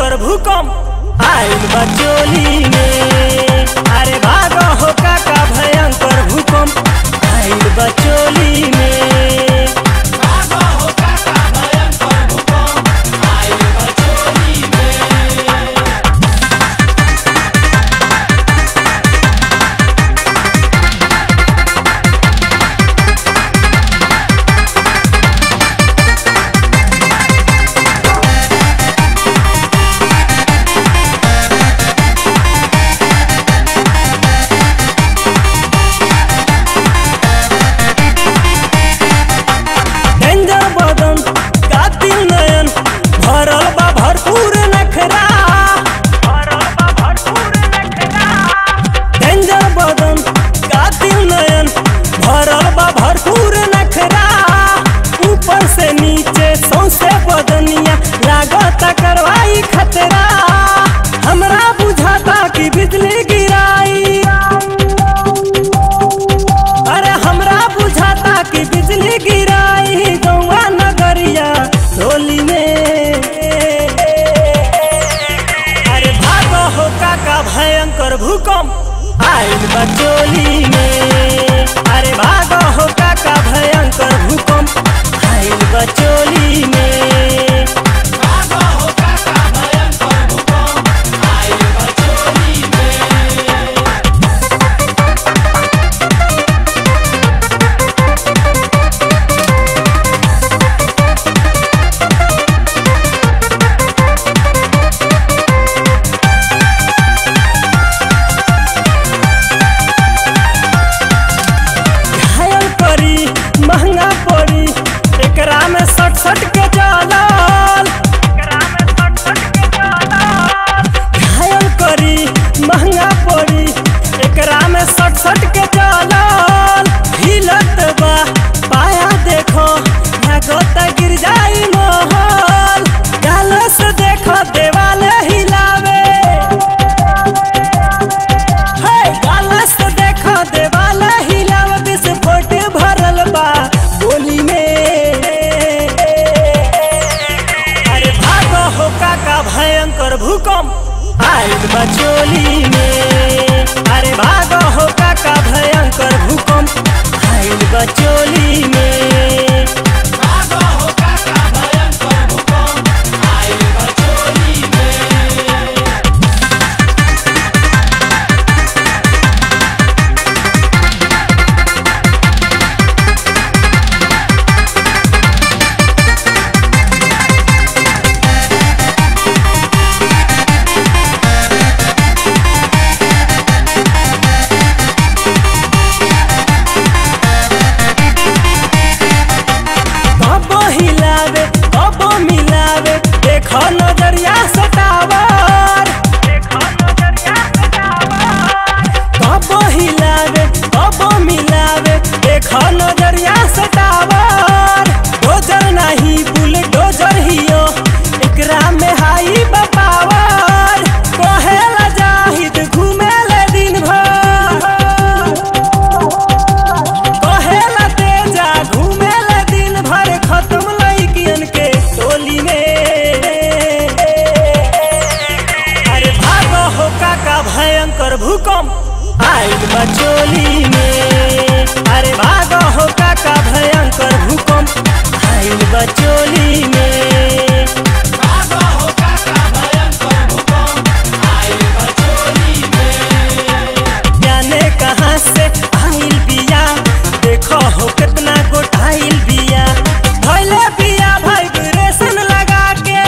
भयंकर भूकंप आइल बा चोली में। अरे भागो हो काका भयंकर भूकंप आइल बा चोली में। भागो हो काका भयंकर भूकंप आइल बा चोली में। भरपूर नखरा, डेंजर बदन कातिल नयन भरल बा भरपूर नखरा। ऊपर से नीचे सौंसे बदनिया लागत करवाई खतरा। हमरा बुझाता कि बिजली गिराई, अरे हमरा बुझाता कि बिजली गिराई गौवा नगरिया टोली में। भयंकर भूकंप आइल बा चोली में। अरे भागो हो काका भयंकर भूकंप आइल बा चोली में। भागो हो काका भयंकर भूकंप आइल बा चोली में। महंगा पड़ी एकरा में सट सट के जालाल, घायल करी महंगा पड़ी एकरा में सट सट के जालाल। हिलत बा पाया देखो लागत गिर जाई महल, गाल से देखो देवाल हिलावे, हे गाल से देखो देवाल हिलावे। विस्फोट भरल बा गोली में। अरे भागो हो काका भयंकर भूकंप आइल बा चोली में। अरे भागो हो काका भयंकर भूकंप आइल बा चोली में। भागो हो काका भयंकर भूकंप आइल बा चोली में। देखो नजरिया सटावर, कब हिलावे कब मिलावे देखो नजरिया सटावर। डोजर नहीं बुलडोजर हियो एकरा में हाई बपावर। कहेला जाहिद घूमेले दिन भर, कहेला तेजा घूमेले दिन भर खत्म लइकियन के टोली में। भयंकर भूकंप आइल बा चोली में। अरे भागो हो काका भयंकर भूकंप आइल बा चोली में। भागो हो काका भयंकर भूकंप आइल बा चोली में। जाने कहाँ से आइल बिया देखो हो कितना गोटाइल बिया। भइले बिया वाइब्रेशन लगा के,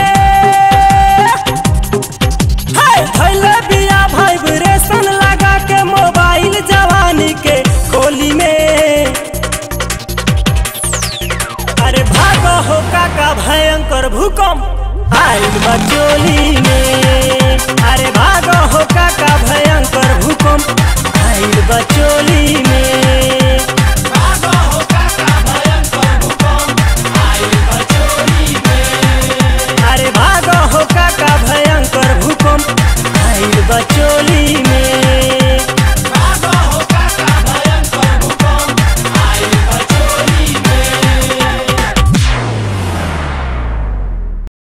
हे भइले बिया वाइब्रेशन लगा के मोबाइल जवानी के खोली में। अरे भागो हो काका भयंकर भूकंप आइल बा चोली में। अरे भागो हो काका भयंकर भूकंप आइल बा चोली में।